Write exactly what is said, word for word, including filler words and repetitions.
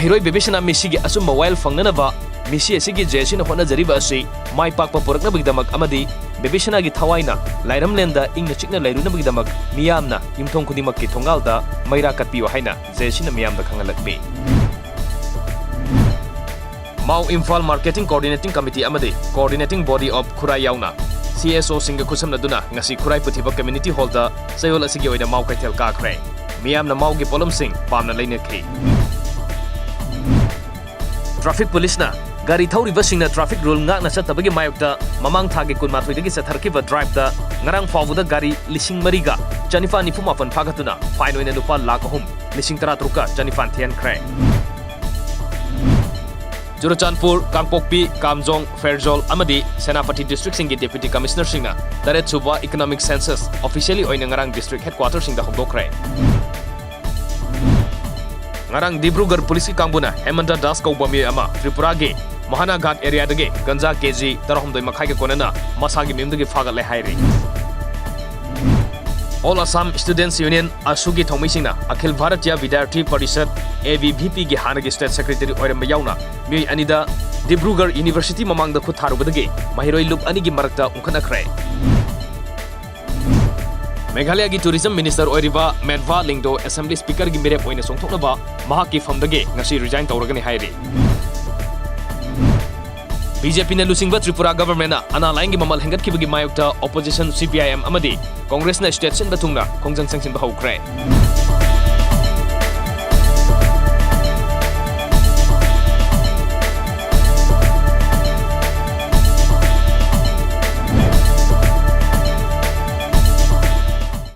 ꯃꯍꯩꯔꯣꯏ ꯕꯤꯕꯤꯁꯅꯥ ꯃꯤꯁꯤꯒꯤ ꯑꯆꯨꯝꯕ ꯋꯥꯌꯦꯜ ꯐꯪꯅꯅꯕ ꯃꯤꯁꯤ ꯑꯁꯤꯒꯤ ꯖꯦ ꯑꯦꯁ ꯁꯤꯅ ꯍꯣꯠꯅꯖꯔꯤꯕ ꯑꯁꯤ ꯃꯥꯏ ꯄꯥꯛꯄ ꯄꯨꯔꯛꯅꯕꯒꯤꯗꯃꯛ ꯑꯃꯗꯤ ꯕꯤꯕꯤꯁꯅꯥꯒꯤ ꯊꯋꯥꯏꯅ ꯂꯥꯏꯔꯝꯂꯦꯟꯗ ꯏꯪꯅ ꯆꯤꯛꯅ ꯂꯩꯔꯨꯅꯕꯒꯤꯗꯃꯛ ꯃꯤꯌꯥꯝꯅ ꯌꯨꯝꯊꯣꯡ ꯈꯨꯗꯤꯡꯃꯛꯀꯤ ꯊꯣꯡꯒꯥꯜꯗ ꯃꯩꯔꯥ ꯀꯠꯄꯤꯌꯨ ꯍꯥꯏꯅ ꯖꯦ ꯑꯦꯁ ꯁꯤꯅ ꯃꯤꯌꯥꯝꯗ ꯈꯪꯍꯜꯂꯛꯂꯤ꯫ ꯃꯥꯎ ꯏꯝꯐꯥꯜ Marketing Coordinating Committee ꯑꯃꯗꯤ Coordinating Body of ꯈꯨꯔꯥꯏ ꯌꯥꯎꯅ ꯁꯤ ꯑꯦꯁ ꯑꯣꯁꯤꯡꯒ ꯈꯨꯠꯁꯝꯅꯗꯨꯅ ꯉꯁꯤ ꯈꯨꯔꯥꯏ ꯄꯨꯊꯤꯕ Community Hallꯗ ꯆꯌꯣꯜ ꯑꯁꯤꯒꯤ ꯑꯣꯏꯅ ꯃꯥꯎ ꯀꯩꯊꯦꯜ ꯀꯥꯈ꯭ꯔꯦ꯫ ꯃꯤꯌꯥꯝꯅ ꯃꯥꯎꯒꯤ ꯄꯣꯠꯂꯝꯁꯤꯡ ꯄꯥꯝꯅ ꯂꯩꯅꯈꯤ꯫ Traffic Policeꯅ ꯒꯥꯔꯤ ꯊꯧꯔꯤꯕꯁꯤꯡꯅ traffic rule ꯉꯥꯛꯅ ꯆꯠꯇꯕꯒꯤ ꯃꯥꯌꯣꯛꯇ ꯃꯃꯥꯡ ꯊꯥꯒꯤ ꯀꯨꯟꯃꯥꯊꯣꯏꯗꯒꯤ ꯆꯠꯊꯔꯛꯈꯤꯕ driveꯇ ꯉꯔꯥꯡ ꯐꯥꯎꯕꯗ ꯒꯥꯔꯤ ꯂꯤꯁꯤꯡ ꯃꯔꯤꯒ ꯆꯅꯤꯄꯥꯟ ꯅꯤꯐꯨ ꯃꯥꯄꯟ ꯐꯥꯒꯠꯇꯨꯅ fine ꯑꯣꯏꯅ ꯂꯨꯄꯥ ꯂꯥꯈ ꯑꯍꯨꯝ ꯂꯤꯁꯤꯡ ꯇꯔꯥꯇꯔꯨꯛꯀ ꯆꯅꯤꯄꯥꯟ ꯊꯤꯍꯟꯈ꯭ꯔꯦ꯫ ꯆꯨꯔꯆꯥꯟꯄꯨꯔ, ꯀꯥꯡꯄꯣꯛꯄꯤ, ꯀꯥꯝꯖꯣꯡ, ꯐꯦꯔꯖꯣꯜ ꯑꯃꯗꯤ ꯁꯦꯅꯥꯄꯇꯤ districtꯁꯤꯡꯒꯤ Deputy Commissionerꯁꯤꯡꯅ ꯇꯔꯦꯠ ꯁꯨꯕ Economic Census officially ꯑꯣꯏꯅ ꯉꯔꯥꯡ district headquarterꯁꯤꯡꯗ ꯍꯧꯗꯣꯛꯈ꯭ꯔꯦ꯫ ꯉꯔꯥꯡ ꯗꯤꯕ꯭ꯔꯨꯒꯔ ꯄꯨꯂꯤꯁꯀꯤ ꯀꯥꯡꯕꯨꯅ ꯍꯦꯃꯟꯇ ꯗꯥꯁ ꯀꯧꯕ ꯃꯤꯑꯣꯏ ꯑꯃ ꯇ꯭ꯔꯤꯄꯨꯔꯥꯒꯤ ꯃꯍꯥꯅꯥꯒꯥꯠ areaꯗꯒꯤ ꯒꯟꯖꯥ ꯀꯦꯖꯤ ꯇꯔꯥꯍꯨꯝꯗꯣꯏ ꯃꯈꯥꯏꯒ ꯀꯣꯟꯅꯅ ꯃꯁꯥꯒꯤ ꯃꯌꯨꯝꯗꯒꯤ ꯐꯥꯒꯠꯂꯦ ꯍꯥꯏꯔꯤ꯫ All Assam Students Union, ꯑꯁꯨꯒꯤ ꯊꯧꯃꯤꯁꯤꯡꯅ ꯑꯈꯤꯜ Bharatiya ꯕꯤꯗ꯭ꯌꯥꯔꯊꯤ parishad, A B V Pꯒꯤ ꯍꯥꯟꯅꯒꯤ state secretary ꯑꯣꯏꯔꯝꯕ ꯌꯥꯎꯅ ꯃꯤꯑꯣꯏ ꯑꯅꯤꯗ ꯗꯤꯕ꯭ꯔꯨꯒꯔ University ꯃꯃꯥꯡꯗ ꯈꯨꯠ ꯊꯥꯔꯨꯕꯗꯒꯤ ꯃꯍꯩꯔꯣꯏ ꯂꯨꯞ ꯑꯅꯤꯒꯤ ꯃꯔꯛꯇ ꯎꯪꯈꯠꯅꯈ꯭ꯔꯦ꯫ ꯃꯦꯘꯥꯂꯌꯒꯤ Tourism Minister ꯑꯣꯏꯔꯤꯕ ꯃꯦꯟꯐꯥ ꯂꯤꯡꯗꯣ Assembly Speakerꯒꯤ ꯃꯤꯔꯦꯞ ꯑꯣꯏꯅ ꯆꯣꯡꯊꯣꯛꯅꯕ ꯃꯍꯥꯛꯀꯤ ꯐꯝꯗꯒꯤ ꯉꯁꯤ resign ꯇꯧꯔꯒꯅꯤ ꯍꯥꯏꯔꯤ꯫ BJPꯅ ꯂꯨꯆꯤꯡꯕ ꯇ꯭ꯔꯤꯄꯨꯔꯥ governmentꯅ ꯑꯅꯥ ꯂꯥꯏꯌꯦꯡꯒꯤ ꯃꯃꯜ ꯍꯦꯟꯒꯠꯈꯤꯕꯒꯤ ꯃꯥꯌꯣꯛꯇ opposition CPIM ꯑꯃꯗꯤ Congressꯅ state ꯁꯤꯟꯕ ꯊꯨꯡꯅ ꯈꯣꯡꯖꯪ ꯆꯪꯁꯤꯟꯕ ꯍꯧꯈ꯭ꯔꯦ꯫